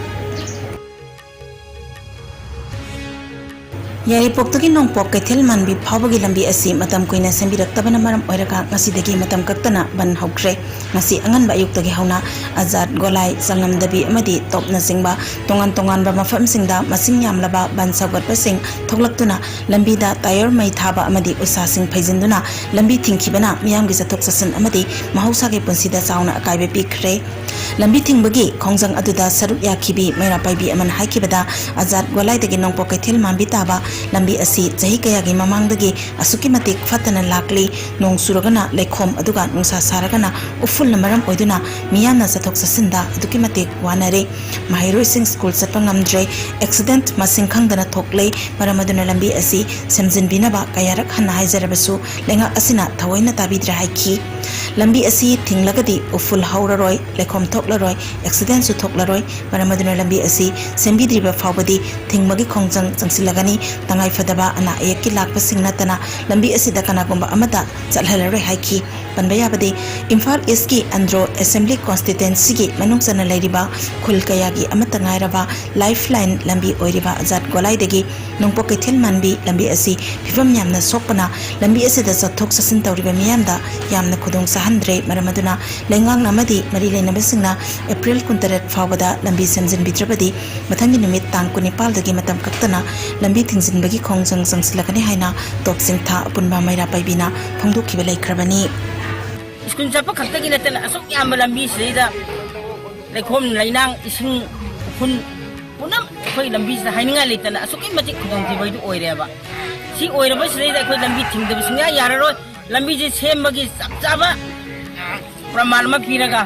ꯌꯥꯏꯔꯤꯄꯣꯛꯇꯒꯤ ꯅꯣꯡꯄꯣꯛ ꯀꯩꯊꯦꯜ ꯃꯥꯟꯕꯤ ꯐꯥꯎꯕꯒꯤ ꯂꯝꯕꯤ ꯑꯁꯤ ꯃꯇꯝ ꯀꯨꯏꯅ ꯁꯦꯝꯕꯤꯔꯛꯇꯕꯅ ꯃꯔꯝ ꯑꯣꯏꯔꯒ ꯉꯁꯤꯗꯒꯤ ꯃꯇꯝ ꯀꯛꯇꯅ ꯕꯟ ꯍꯧꯈ꯭ꯔꯦ꯫ ꯉꯁꯤ ꯑꯉꯟꯕ ꯑꯌꯨꯛꯇꯒꯤ ꯍꯧꯅ ꯑꯖꯥꯠ ꯒꯣꯂꯥꯏ, ꯆꯥꯡꯂꯝꯗꯕꯤ ꯑꯃꯗꯤ ꯇꯣꯞꯅꯆꯤꯡꯕ ꯇꯣꯉꯥꯟ ꯇꯣꯉꯥꯟꯕ ꯃꯐꯝꯁꯤꯡꯗ ꯃꯁꯤꯡ ꯌꯥꯝꯂꯕ ꯕꯟ ꯁꯧꯒꯠꯄꯁꯤꯡ ꯊꯣꯛꯂꯛꯇꯨꯅ ꯂꯝꯕꯤꯗ ꯇꯥꯌꯔ ꯃꯩ ꯊꯥꯕ ꯑꯃꯗꯤ ꯎꯁꯥꯁꯤꯡ ꯐꯩꯖꯤꯟꯗꯨꯅ ꯂꯝꯕꯤ ꯊꯤꯡꯈꯤꯕꯅ ꯃꯤꯌꯥꯝꯒꯤ ꯆꯠꯊꯣꯛ ꯆꯠꯁꯤꯟ ꯑꯃꯗꯤ ꯃꯍꯧꯁꯥꯒꯤ ꯄꯨꯟꯁꯤꯗ ꯆꯥꯎꯅ ꯑꯀꯥꯏꯕ ꯄꯤꯈ꯭ꯔꯦ꯫ ꯂꯝꯕꯤ ꯊꯤꯡꯕꯒꯤ ꯈꯣꯡꯖꯪ ꯑꯗꯨꯗ ꯁꯔꯨꯛ ꯌꯥꯈꯤꯕꯤ ꯃꯩꯔꯥ ꯄꯥꯏꯕꯤ ꯑꯃꯅ ꯍꯥꯏꯈꯤꯕꯗ, ꯑꯖꯥꯠ ꯒꯣꯂꯥꯏꯗꯒꯤ ꯅꯣꯡꯄꯣꯛ ꯀꯩꯊꯦꯜ ꯃꯥꯟꯕꯤ ꯇꯥꯕ ꯂꯝꯕꯤ ꯑꯁꯤ ꯆꯍꯤ ꯀꯌꯥꯒꯤ ꯃꯃꯥꯡꯗꯒꯤ ꯑꯁꯨꯛꯀꯤ ꯃꯇꯤꯛ ꯐꯠꯇꯅ ꯂꯥꯛꯂꯤ꯫ ꯅꯣꯡ ꯆꯨꯔꯒꯅ ꯂꯩꯈꯣꯝ, ꯑꯗꯨꯒ ꯅꯨꯡꯁꯥ ꯁꯥꯔꯒꯅ ꯎꯐꯨꯜꯅ ꯃꯔꯝ ꯑꯣꯏꯗꯨꯅ ꯃꯤꯌꯥꯝꯅ ꯆꯠꯊꯣꯛ ꯆꯠꯁꯤꯟꯗ ꯑꯗꯨꯛꯀꯤ ꯃꯇꯤꯛ ꯋꯥꯅꯔꯦ꯫ ꯃꯍꯩꯔꯣꯏꯁꯤꯡ ꯁ꯭ꯀꯨꯜ ꯆꯠꯄ ꯉꯝꯗ꯭ꯔꯦ꯫ Accident ꯃꯁꯤꯡ ꯈꯪꯗꯅ ꯊꯣꯛꯂꯦ꯫ ꯃꯔꯝ ꯑꯗꯨꯅ ꯂꯝꯕꯤ ꯑꯁꯤ ꯁꯦꯝꯖꯤꯟꯕꯤꯅꯕ ꯀꯌꯥꯔꯛ ꯍꯟꯅ ꯍꯥꯏꯖꯔꯕꯁꯨ ꯂꯩꯉꯥꯛ ꯑꯁꯤꯅ ꯊꯑꯣꯏꯅ ꯇꯥꯕꯤꯗ꯭ꯔꯦ ꯍꯥꯏꯈꯤ꯫ ꯂꯝꯕꯤ ꯑꯁꯤ ꯊꯤꯡꯂꯒꯗꯤ ꯎꯐꯨꯜ ꯍꯧꯔꯔꯣꯏ, ꯂꯩꯈꯣꯝ ꯊꯣꯛꯂꯔꯣꯏ, accidentꯁꯨ ꯊꯣꯛꯂꯔꯣꯏ꯫ ꯃꯔꯝ ꯑꯗꯨꯅ ꯂꯝꯕꯤ ꯑꯁꯤ ꯁꯦꯝꯕꯤꯗ꯭ꯔꯤꯕ ꯐꯥꯎꯕꯗꯤ ꯊꯤꯡꯕꯒꯤ ꯈꯣꯡꯖꯪ ꯆꯪꯁꯤꯜꯂꯒꯅꯤ꯫ ꯇꯉꯥꯏ ꯐꯗꯕ ꯑꯅꯥ ꯑꯌꯦꯛꯀꯤ ꯂꯥꯛꯄꯁꯤꯡ ꯅꯠꯇꯅ ꯂꯝꯕꯤ ꯑꯁꯤꯗ ꯀꯅꯥꯒꯨꯝꯕ ꯑꯃꯠꯇ ꯆꯠꯍꯜꯂꯔꯣꯏ ꯍꯥꯏꯈꯤ꯫ ꯄꯟꯕ ꯌꯥꯕꯗꯤ, ꯏꯝꯐꯥꯜ ꯏꯁꯀꯤ ꯑꯟꯗ꯭ꯔꯣ ꯑꯦꯁꯦꯝꯕ꯭ꯂꯤ ꯀꯣꯟꯁꯇꯤꯇ꯭ꯋꯦꯟꯁꯤꯒꯤ ꯃꯅꯨꯡ ꯆꯟꯅ ꯂꯩꯔꯤꯕ ꯈꯨꯜ ꯀꯌꯥꯒꯤ ꯑꯃꯠꯇ ꯉꯥꯏꯔꯕ lifeline ꯂꯝꯕꯤ ꯑꯣꯏꯔꯤꯕ ꯑꯖꯥꯠ ꯒꯣꯂꯥꯏꯗꯒꯤ ꯅꯣꯡꯄꯣꯛ ꯀꯩꯊꯦꯜ ꯃꯥꯟꯕꯤ ꯂꯝꯕꯤ ꯑꯁꯤ ꯐꯤꯕꯝ ꯌꯥꯝꯅ ꯁꯣꯛꯄꯅ ꯂꯝꯕꯤ ꯑꯁꯤꯗ ꯆꯠꯊꯣꯛ ꯆꯠꯁꯤꯟ ꯇꯧꯔꯤꯕ ꯃꯤꯌꯥꯝꯗ ꯌꯥꯝꯅ ꯈꯨꯗꯣꯡ ꯆꯥꯍꯟꯗ꯭ꯔꯦ꯫ ꯃꯔꯝ ꯑꯗꯨꯅ ꯂꯩꯉꯥꯛꯅ ꯑꯃꯗꯤ ꯃꯔꯤ ꯂꯩꯅꯕꯁꯤꯡꯅ ꯑꯦꯄ꯭ꯔꯤꯜ ꯀꯨꯟꯇꯔꯦꯠ ꯐꯥꯎꯕꯗ ꯂꯝꯕꯤ ꯁꯦꯝꯖꯤꯟꯕꯤꯗ꯭ꯔꯕꯗꯤ ꯃꯊꯪꯒꯤ ꯅꯨꯃꯤꯠ ꯇꯥꯡ ꯀꯨꯟꯅꯤꯄꯥꯜꯗꯒꯤ ꯃꯇꯝ ꯀꯛꯇꯅ ꯂꯝꯕꯤ ꯊꯤꯡꯖꯤꯟꯕꯒꯤ ꯈꯣꯡꯖꯪ ꯆꯪꯁꯤꯜꯂꯒꯅꯤ ꯍꯥꯏꯅ ꯇꯣꯞ ꯆꯤꯡꯊꯥ ꯑꯄꯨꯟꯕ ꯃꯩꯔꯥ ꯄꯥꯏꯕꯤꯅ ꯐꯣꯡꯗꯣꯛꯈꯤꯕ ꯂꯩꯈ꯭ꯔꯕꯅꯤ꯫ ꯁ꯭ꯀꯨꯜ ꯆꯠꯄ ꯈꯛꯇꯒꯤ ꯅꯠꯇꯅ ꯑꯁꯨꯛ ꯌꯥꯝꯕ ꯂꯝꯕꯤꯁꯤꯗꯩꯗ ꯂꯩꯈꯣꯝ ꯂꯩꯅꯥꯡ, ꯏꯁꯤꯡ ꯎꯐꯨꯟ ꯄꯨꯝꯅꯃꯛ ꯑꯩꯈꯣꯏ ꯂꯝꯕꯤꯁꯤꯗ ꯍꯥꯏꯅꯤꯡꯉꯥꯏ ꯂꯩꯇꯅ ꯑꯁꯨꯛꯀꯤ ꯃꯇꯤꯛ ꯈꯨꯗꯣꯡꯊꯤꯕ ꯍꯥꯏꯗꯨ ꯑꯣꯏꯔꯦꯕ꯫ ꯁꯤ ꯑꯣꯏꯔꯕꯁꯤꯗꯩꯗ ꯑꯩꯈꯣꯏ ꯂꯝꯕꯤ ꯊꯤꯡꯗꯕ ꯁꯨꯡꯌꯥ ꯌꯥꯔꯔꯣꯏ꯫ ꯂꯝꯕꯤꯁꯦ ꯁꯦꯝꯕꯒꯤ ꯆꯞ ꯆꯥꯕ ꯄ꯭ꯔꯃꯥꯟ ꯑꯃ ꯄꯤꯔꯒ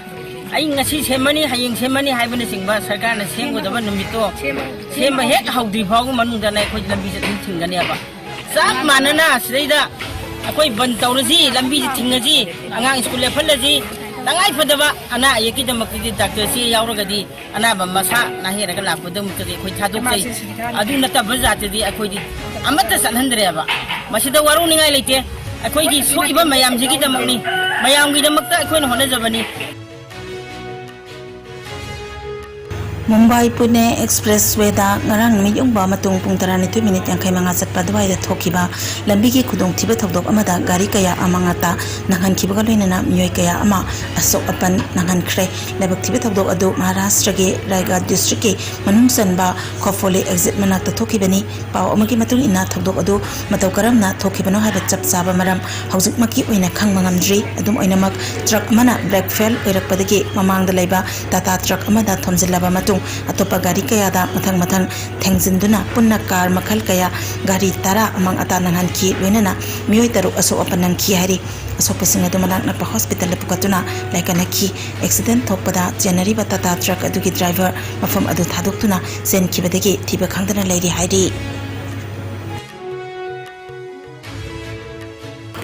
ꯑꯩ ꯉꯁꯤ ꯁꯦꯝꯃꯅꯤ, ꯍꯌꯦꯡ ꯁꯦꯝꯃꯅꯤ ꯍꯥꯏꯕꯅꯆꯤꯡꯕ ꯁꯔꯀꯥꯔꯅ ꯁꯦꯝꯒꯗꯕ ꯅꯨꯃꯤꯠꯇꯣ, ꯁꯦꯝꯕ ꯍꯦꯛ ꯍꯧꯗ꯭ꯔꯤ ꯐꯥꯎꯒꯤ ꯃꯅꯨꯡꯗꯅ ꯑꯩꯈꯣꯏ ꯂꯝꯕꯤꯁꯦ ꯑꯗꯨꯝ ꯊꯤꯡꯒꯅꯦꯕ꯫ ꯆꯞ ꯃꯥꯟꯅꯅ ꯁꯤꯗꯩꯗ ꯑꯩꯈꯣꯏ ꯕꯟ ꯇꯧꯔꯁꯤ, ꯂꯝꯕꯤꯁꯤ ꯊꯤꯡꯉꯁꯤ, ꯑꯉꯥꯡ ꯁ꯭ꯀꯨꯜ ꯂꯦꯞꯍꯜꯂꯁꯤ, ꯇꯉꯥꯏ ꯐꯗꯕ ꯑꯅꯥ ꯑꯌꯦꯛꯀꯤꯗꯃꯛꯇꯗꯤ ꯗꯥꯛꯇꯔꯁꯦ ꯌꯥꯎꯔꯒꯗꯤ ꯑꯅꯥꯕ ꯃꯁꯥ ꯅꯥꯍꯦꯔꯒ ꯂꯥꯛꯄꯗꯃꯛꯇꯗꯤ ꯑꯩꯈꯣꯏ ꯊꯥꯗꯣꯛꯆꯩ꯫ ꯑꯗꯨ ꯅꯠꯇꯕ ꯖꯥꯠꯇꯗꯤ ꯑꯩꯈꯣꯏꯗꯤ ꯑꯃꯠꯇ ꯆꯠꯍꯟꯗ꯭ꯔꯦꯕ꯫ ꯃꯁꯤꯗ ꯋꯥꯔꯧꯅꯤꯡꯉꯥꯏ ꯂꯩꯇꯦ꯫ ꯑꯩꯈꯣꯏꯒꯤ ꯁꯣꯛꯏꯕ ꯃꯌꯥꯝꯁꯤꯒꯤꯗꯃꯛꯅꯤ, ꯃꯌꯥꯝꯒꯤꯗꯃꯛꯇ ꯑꯩꯈꯣꯏꯅ ꯍꯣꯠꯅꯖꯕꯅꯤ꯫ ꯃꯨꯝꯕꯥꯏ ꯄꯨꯅꯦ ꯑꯦꯛꯁꯄ꯭ꯔꯦꯁꯋꯦꯗ ꯉꯔꯥꯡ ꯅꯨꯃꯤꯠ ꯌꯨꯡꯕ ꯃꯇꯨꯡ ꯄꯨꯡ ꯇꯔꯥꯅꯤꯊꯣꯏ ꯃꯤꯅꯤꯠ ꯌꯥꯡꯈꯩ ꯃꯉꯥ ꯆꯠꯄ ꯑꯗꯨꯋꯥꯏꯗ ꯊꯣꯛꯈꯤꯕ ꯂꯝꯕꯤꯒꯤ ꯈꯨꯗꯣꯡꯊꯤꯕ ꯊꯧꯗꯣꯛ ꯑꯃꯗ ꯒꯥꯔꯤ ꯀꯌꯥ ꯑꯃꯥꯡ ꯑꯇꯥ ꯅꯪꯍꯟꯈꯤꯕꯒ ꯂꯣꯏꯅꯅ ꯃꯤꯑꯣꯏ ꯀꯌꯥ ꯑꯃ ꯑꯁꯣꯛ ꯑꯄꯟ ꯅꯪꯍꯟꯈ꯭ꯔꯦ꯫ ꯂꯥꯏꯕꯛ ꯊꯤꯕ ꯊꯧꯗꯣꯛ ꯑꯗꯨ ꯃꯍꯥꯔꯥꯁꯇ꯭ꯔꯒꯤ ꯔꯥꯏꯒꯥꯗ ꯗꯤꯁꯇ꯭ꯔꯤꯛꯀꯤ ꯃꯅꯨꯡ ꯆꯟꯕ ꯈꯣꯐꯣꯂꯤ ꯑꯦꯛꯖꯤꯠ ꯃꯅꯥꯛꯇ ꯊꯣꯛꯈꯤꯕꯅꯤ꯫ ꯄꯥꯎ ꯑꯃꯒꯤ ꯃꯇꯨꯡ ꯏꯟꯅ ꯊꯧꯗꯣꯛ ꯑꯗꯨ ꯃꯇꯧ ꯀꯔꯝꯅ ꯊꯣꯛꯈꯤꯕꯅꯣ ꯍꯥꯏꯕ ꯆꯞ ꯆꯥꯕ ꯃꯔꯝ ꯍꯧꯖꯤꯛꯃꯛꯀꯤ ꯑꯣꯏꯅ ꯈꯪꯕ ꯉꯝꯗ꯭ꯔꯤ꯫ ꯑꯗꯨꯝ ꯑꯣꯏꯅꯃꯛ, ꯇ꯭ꯔꯛ ꯑꯃꯅ ꯕ꯭ꯔꯦꯛ ꯐꯦꯜ ꯑꯣꯏꯔꯛꯄꯗꯒꯤ ꯃꯃꯥꯡꯗ ꯂꯩꯕ ꯇꯥꯇꯥ ꯇ꯭ꯔꯛ ꯑꯃꯗ ꯊꯣꯝꯖꯤꯜꯂꯕ ꯃꯇꯨꯡ, ꯑꯇꯣꯞꯄ ꯒꯥꯔꯤ ꯀꯌꯥꯗ ꯃꯊꯪ ꯃꯊꯪ ꯊꯦꯡꯖꯤꯟꯗꯨꯅ ꯄꯨꯟꯅ ꯀꯥꯔ ꯃꯈꯜ ꯀꯌꯥ, ꯒꯥꯔꯤ ꯇꯔꯥ ꯑꯃꯥꯡ ꯑꯇꯥ ꯅꯪꯍꯟꯈꯤ꯫ ꯂꯣꯏꯅꯅ ꯃꯤꯑꯣꯏ ꯇꯔꯨꯛ ꯑꯁꯣꯛ ꯑꯄꯟ ꯅꯪꯈꯤ ꯍꯥꯏꯔꯤ꯫ ꯑꯁꯣꯛꯄꯁꯤꯡ ꯑꯗꯨ ꯃꯅꯥꯛ ꯅꯛꯄ ꯍꯣꯁꯄꯤꯇꯥꯜꯗ ꯄꯨꯈꯠꯇꯨꯅ ꯂꯥꯏꯀꯠꯅꯈꯤ꯫ ꯑꯦꯛꯁꯤꯗꯦꯟ ꯊꯣꯛꯄꯗ ꯆꯦꯟꯅꯔꯤꯕ ꯇꯥꯇꯥ ꯇ꯭ꯔꯛ ꯑꯗꯨꯒꯤ ꯗ꯭ꯔꯥꯏꯚꯔ ꯃꯐꯝ ꯑꯗꯨ ꯊꯥꯗꯣꯛꯇꯨꯅ ꯆꯦꯟꯈꯤꯕꯗꯒꯤ ꯊꯤꯕ ꯈꯪꯗꯅ ꯂꯩꯔꯤ ꯍꯥꯏꯔꯤ꯫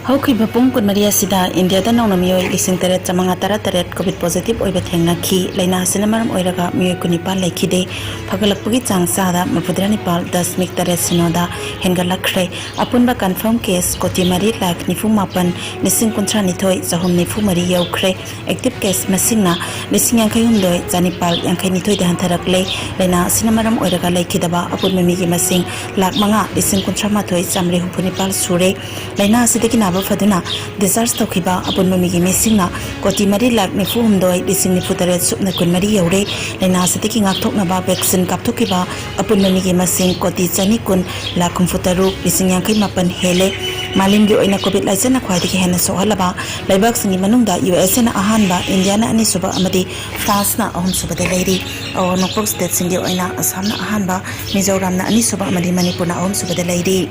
ꯍꯧꯈꯤꯕ ꯄꯨꯡ ꯀꯨꯟꯃꯔꯤ ꯑꯁꯤꯗ ꯏꯟꯗꯤꯌꯥꯗ ꯅꯧꯅ ꯃꯤꯑꯣꯏ ꯂꯤꯁꯤꯡ ꯇꯔꯦꯠ ꯆꯥꯃꯉꯥ ꯇꯔꯥꯇꯔꯦꯠ ꯀꯣꯚꯤꯗ ꯄꯣꯖꯤꯇꯤꯚ ꯑꯣꯏꯕ ꯊꯦꯡꯅꯈꯤ꯫ ꯂꯥꯏꯅꯥ ꯑꯁꯤꯅ ꯃꯔꯝ ꯑꯣꯏꯔꯒ ꯃꯤꯑꯣꯏ ꯀꯨꯟꯅꯤꯄꯥꯜ ꯂꯩꯈꯤꯗꯦ꯫ ꯐꯒꯠꯂꯛꯄꯒꯤ ꯆꯥꯡ ꯆꯥꯗ ꯃꯔꯤꯐꯨꯇꯔꯥ ꯅꯤꯄꯥꯜ ꯗꯁꯃꯤꯛ ꯇꯔꯦꯠ ꯁꯤꯅꯣꯗ ꯍꯦꯟꯒꯠꯂꯛꯈ꯭ꯔꯦ꯫ ꯑꯄꯨꯟꯕ ꯀꯟꯐꯥꯔꯝ ꯀꯦꯁ ꯀꯣꯇꯤ ꯃꯔꯤ ꯂꯥꯈ ꯅꯤꯐꯨ ꯃꯥꯄꯟ ꯂꯤꯁꯤꯡ ꯀꯨꯟꯊ꯭ꯔꯥ ꯅꯤꯊꯣꯏ ꯆꯍꯨꯝ ꯅꯤꯐꯨ ꯃꯔꯤ ꯌꯧꯈ꯭ꯔꯦ꯫ ꯑꯦꯛꯇꯤꯚ ꯀꯦꯁ ꯃꯁꯤꯡꯅ ꯂꯤꯁꯤꯡ ꯌꯥꯡꯈꯩ ꯍꯨꯝꯗꯣꯏ ꯆꯥꯅꯤꯄꯥꯜ ꯌꯥꯡꯈꯩ ꯅꯤꯊꯣꯏꯗ ꯍꯟꯊꯔꯛꯂꯦ꯫ ꯂꯥꯏꯅꯥ ꯑꯁꯤꯅ ꯃꯔꯝ ꯑꯣꯏꯔꯒ ꯂꯩꯈꯤꯗꯕ ꯑꯄꯨꯟꯕ ꯃꯤꯒꯤ ꯃꯁꯤꯡ ꯂꯥꯈ ꯃꯉꯥ ꯂꯤꯁꯤꯡ ꯀꯨꯟꯊ꯭ꯔꯥ ꯃꯥꯊꯣꯏ ꯆꯥꯃꯔꯤ ꯍꯨꯝꯐꯨ ꯅꯤꯄꯥꯜ ꯁꯨꯔꯦ꯫ ꯂꯥꯏꯅꯥ ꯑꯁꯤꯗꯒꯤ ꯅꯥꯕ ꯐꯗꯨꯅ ꯗꯤꯁꯆꯥꯔꯖ ꯇꯧꯈꯤꯕ ꯑꯄꯨꯟꯕ ꯃꯤꯒꯤ ꯃꯤꯁꯤꯡꯅ ꯀꯣꯇꯤ ꯃꯔꯤ ꯂꯥꯈ ꯅꯤꯐꯨ ꯍꯨꯝꯗꯣꯏ ꯂꯤꯁꯤꯡ ꯅꯤꯐꯨ ꯇꯔꯦꯠ ꯁꯨꯞꯅ ꯀꯨꯟ ꯃꯔꯤ ꯌꯧꯔꯦ꯫ ꯂꯥꯏꯅꯥ ꯑꯁꯤꯗꯒꯤ ꯉꯥꯛꯊꯣꯛꯅꯕ ꯚꯦꯛꯁꯤꯟ ꯀꯥꯞꯊꯣꯛꯈꯤꯕ ꯑꯄꯨꯟꯕ ꯃꯤꯒꯤ ꯃꯁꯤꯡ ꯀꯣꯇꯤ ꯆꯅꯤ ꯀꯨꯟ ꯂꯥꯈ ꯍꯨꯝꯐꯨ ꯇꯔꯨꯛ ꯂꯤꯁꯤꯡ ꯌꯥꯡꯈꯩ ꯃꯥꯄꯟ ꯍꯦꯜꯂꯦ꯫ ꯃꯥꯂꯦꯝꯒꯤ ꯑꯣꯏꯅ ꯀꯣꯚꯤꯗ ꯂꯥꯏꯆꯠꯅ ꯈ꯭ꯋꯥꯏꯗꯒꯤ ꯍꯦꯟꯅ ꯁꯣꯛꯍꯜꯂꯕ ꯂꯩꯕꯥꯛꯁꯤꯡꯒꯤ ꯃꯅꯨꯡꯗ ꯌꯨ ꯑꯦꯁ ꯑꯦꯅ ꯑꯍꯥꯟꯕ, ꯏꯟꯗꯤꯌꯥꯅ ꯑꯅꯤꯁꯨꯕ ꯑꯃꯗꯤ ꯐ꯭ꯔꯥꯟꯁꯅ ꯑꯍꯨꯝꯁꯨꯕꯗ ꯂꯩꯔꯤ꯫ ꯑꯋꯥꯡ ꯅꯣꯡꯄꯣꯛ ꯁ꯭ꯇꯦꯠꯁꯤꯡꯒꯤ ꯑꯣꯏꯅ ꯑꯁꯥꯝꯅ ꯑꯍꯥꯟꯕ, ꯃꯤꯖꯣꯔꯥꯝꯅ ꯑꯅꯤꯁꯨꯕ ꯑꯃꯗꯤ ꯃꯅꯤꯄꯨꯔꯅ ꯑꯍꯨꯝꯁꯨꯕꯗ ꯂꯩꯔꯤ꯫